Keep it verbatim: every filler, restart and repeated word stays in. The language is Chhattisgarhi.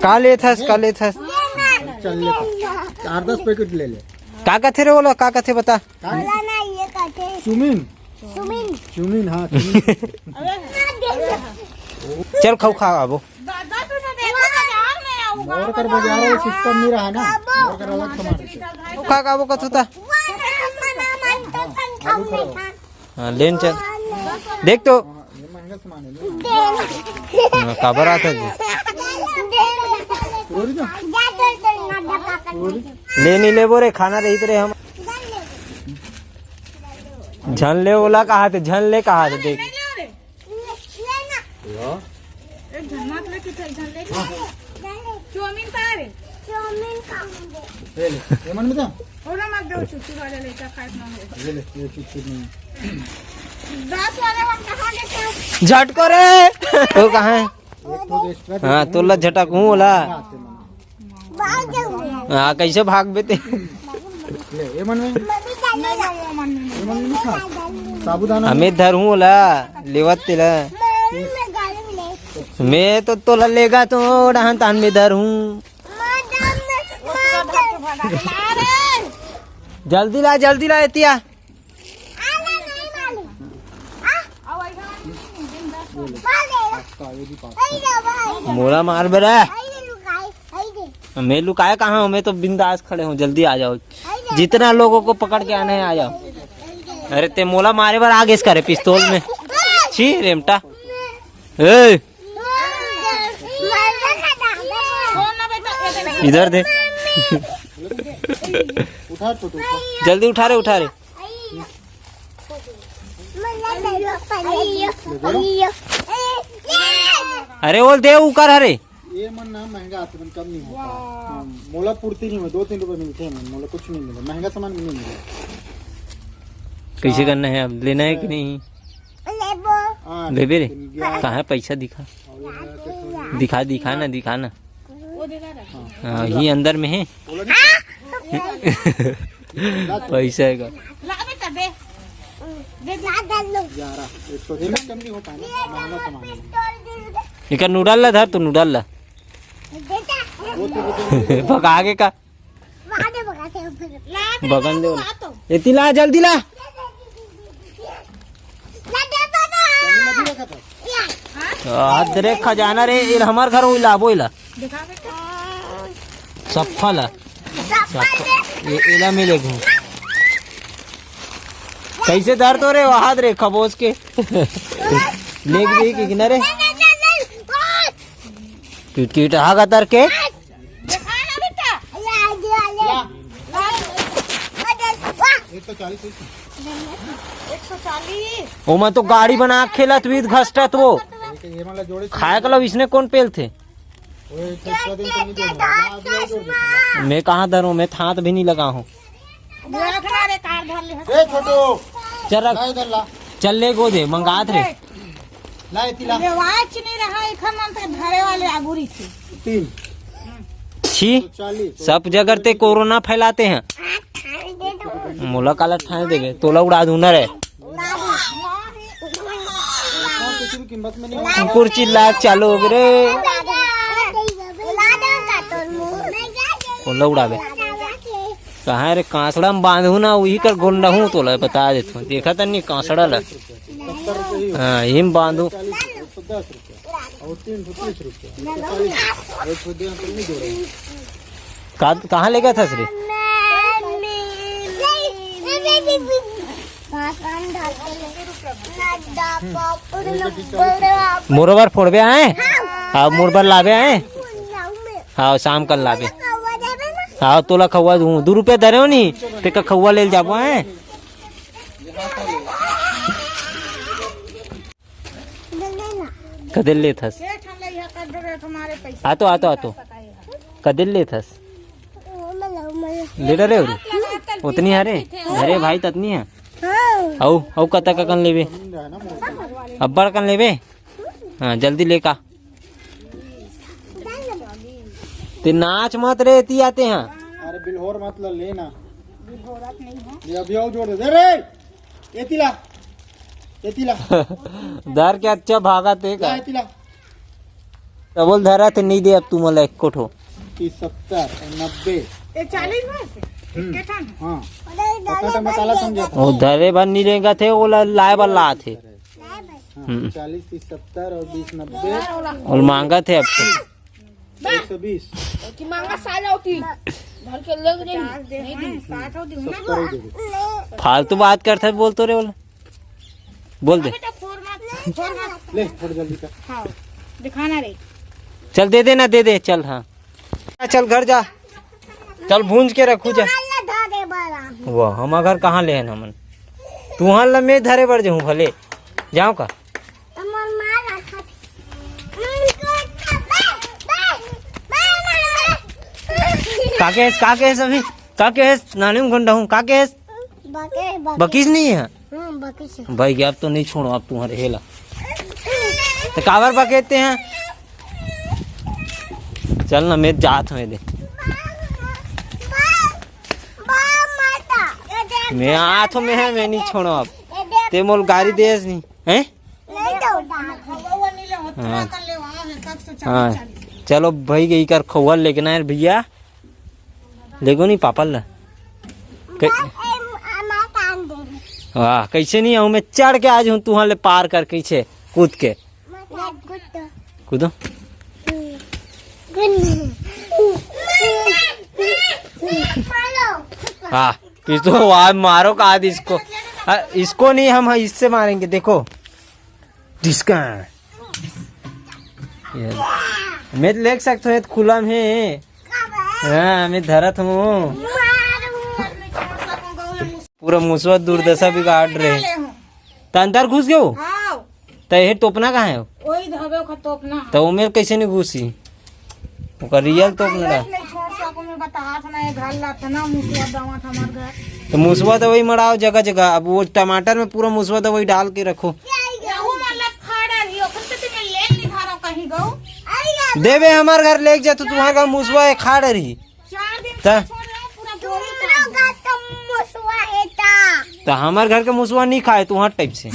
का लेत हस, का लेत हस? चल ले, आठ दस पैकेट ले ले। का कथे रे ओला, का कथे बता? का? बोला ना, ये कहते हैं। चुमिन। चुमिन। चुमिन, हाँ, चुमिन। चल खाऊ खा आबो। दादा, तू ना देखा, बाजार में आऊंगा, मोर कर बाजार में सिस्टम नहीं रहा ना। मोर कर अलग सामान है। खाऊ खा आबो कथू ता। वो ना, मना, मन तो संग खाऊ नहीं था। हाँ, लेन चल। देख तो। हाँ, ये महंगा सामान है ना। हाँ, काबर आता जी? रोरी ना। रोरी। ले नहीं लेबो रे, खाना रहित रे हम। झन ले ओला कहा थे, झन ले कहा थे, देख। या। एक झन मत ले, किथे एक झन ले। चाउमीन का रे? चाउमीन खाऊंगे। ले ले, ये मन में था? ओला मत दो, चुटकी वाले लेकर खाए ना हो। ये ले, ये चुटकी नहीं। दस वाले हम कहाँ लेते हैं? झटको रे। तो कहाँ है? एक तो extra हाँ, दे तोला झटक हूँ ओला। हाँ, कैसे भाग बेते? ले, ये मन में। ये मन में खा। साबूदाना हमें धर हूँ ओला, लेवत तेला। मैं तो तोला लेगा तो डहान तान में धर हूँ। जल्दी ला, जल्दी ला एतिया। मोला मार बरा। मैं लुकाए कहाँ हूँ, मैं तो बिंदास खड़े हूँ, जल्दी आ जाओ। जितना लोगों को पकड़ के आना है, आ जाओ। अरे ते मोला मारे बर आ गेस करे पिस्तौल में। छी रेमटा। ए, इधर दे। उठा छोटू, उठा। जल्दी उठा रे, उठा रे। अरे ओल दे उकर हरे। ये मन ना महंगा आथे, मन कम नहीं होता। हाँ, मोला पूर्ति नहीं हुआ, दो तीन रुपए मिलते हैं मन, मोला कुछ नहीं मिला, महंगा सामान भी नहीं मिला। कैसे करना है अब, लेना है कि नहीं? लेबो। हाँ, लेबे रे। लेकिन ग्यारह कहाँ है पैसा दिखा? और ये ना कुछ नहीं। दिखा, दिखा ना, दिखा ना। हाँ, ये अंदर में है। बोला नहीं। पैसा है का? ला बेटा, दे। दे, दे। ग्यारह, एक सौ, इतना कम नहीं हो पाएगा, महंगा सामान है। एकर नूडल ला धर, तू नूडल ला। पका के का? ला दे, बगन दे। ला तो। एती ला, जल्दी ला। हाथ रे खजाना रे, एला हमर घर होई लाबो एला। दिखा बेटा। सप्फा ला। सप्फा। ये एला मिले घूम। कैसे धर तो रे, वो हाथ रे खबोस के। लेग भी कि ना रे। किट किट हा गतर के। एक सौ चालीस, एक सौ। एक सौ चालीस। ओमा तो गाड़ी बना के खेलत हुई घसटत वो। ये वाला जोड़े खाए कला इसने कौन पेल थे? वो एक सौ दिन से नहीं जोड़ा। मैं कहाँ धरूँ, मैं थात भी नहीं लगा हूँ। रख ना रे, कार धर ले। ए छोटू, चल रख। ला इधर ला। चल ले गो दे, मंगात रे। ला एती ला। ये वाच नहीं रहा, एखन मन तक धरे वाले आगुरी थी। तीन। छी, चालीस। सब जगह ते कोरोना फैलाते हैं। मोला काला ठाने देवे, तोला उड़ा दूं ना रे। कीमत में नहीं। कुकुर चिल्ला चालू हो गे रे। ओला उड़ावे। कहाँ रे कांसड़ा में बांधू ना, उही कर गोंडा हूँ, तोला बता देत हूँ। देखा तनी कांसड़ा ला। हाँ, इही में बांधू। और तीन सौ तीस रुपया। एक सौ दे, हम नहीं जोड़े। का-, कहाँ ले गया था रे? मोर बर फोड़बे आए? हाँ, मोर बर लाबे आए? हाँ, शाम कल लाबे। हाँ, तोला खौवा दूँ। दू रुपया धरे हो नी, तेका खौवा ले जाबो आए। कदे लेथस? आ तो, आ तो, आ तो। कदे लेथस? ले डरे हो रे? उतनी हरे? अरे भाई, ततनी है। अउ, अउ कतक अकन लेबे? अब्बड़ अकन लेबे? हाँ, जल्दी ले का। ते नाच मत रे, एती आते हैं। अरे बिल्होर मत ल, लेना। ये अभी आओ जोड़ दे। दे रे। एती ला। एती ला। धर के अच्छा भागा ते का। ला, एती ला। डबल धरा थे, नहीं दे अब तुमन ला एको ठो। तीस, सत्तर और नब्बे। ये चालीस में से? हम्म। एक ठन? हाँ। पता था, मैं काला समझा था। वो धरे बर नहीं लेगा थे, वो ला-, लाए बर ला थे। हाँ, हम्म। चालीस, तीस, सत्तर और बीस, नब्बे। और मांगा थे अब तो। एक सौ बीस। कि मांगा साला होती। घर के लोग नहीं, पचास दे, नहीं हाँ, दी। साठ हो दी, ना। सत्तर ही दे दे। फालतू बात करता है, बोल तो रे, बोल। बोल दे। बेटा, फोड़ मत, फोड़ मत। ले, फोड़ जल्दी कर। हाँ, दिखाना रे। चल, दे दे ना, दे दे, चल, हाँ। चल, घर जा। चल, भूंज के रखू जा। तुहर ला धरे बर आहूं। वाह, हम अगर कहाँ ले हन हमन? तुहर ला मैं धरे बर जाहूँ भले। जाओ का? हमर माँ रखत। का कहेस, का कहेस अभी? का कहेस? नानी में गुंडा हूँ। का कहेस? बके, बके। बकिस नहीं है? हाँ, बकिस है। भाई, अब तो नहीं छोड़ो, अब तुम्हारे हेला। तो काबर बकेते हैं? चल ना, मैं जात हूँ, दे। मैं आत हूँ, मैं है, मैं नहीं छोड़ो अब। ते मोल गाड़ी देस नहीं, हैं? हाँ। हाँ, चलो भाई, गई कर खौआ लेके ना यार भैया, लेगो नहीं पापा ला। क-, वाह, कैसे नहीं आऊँ मैं, चढ़ के आज हूँ तुहां ले पार कर, कैसे कूद के। कूदो। हाँ, पिस्तौल, वाह, मारो का आज इसको। हाँ, इसको नहीं, हम इससे मारेंगे, देखो। डिस्का। ये। मैं तो लेग सकता हूँ, ये तो खुला में है। हाँ, मैं धरत हूँ। पूरा मुसवा दुर्दशा बिगाड़ रहे। त अंदर घुस गयो? हाँ। त ये टोपना कहाँ है? वही धोबे ओखर टोपना है। त ओमेर कैसे नहीं घुसी? ओकर रियल टोपना रहा। नहीं छोड़ सको, मैं बतात ना, ये घर लात ना, मुसवा दवा था हमार घर। त मुसवा दवाई मड़ाओ जगह जगह। अब वो टमाटर में पूरा मुसवा दवाई डाल के रखो। यहू मतलब खा डाली, ओकर से मैं लेग नहीं धरो कहीं गऊ। देवे हमार घर लेग जा, तो तुम्हार घर मुसवा है खा डरही। चार दिन त? से छोड़ रहे हैं, पूरा बोरी पूरा काट। घर का मुसवा है ता। त हमार घर के मुसवा नहीं खाए, तुम्हार टाइप से।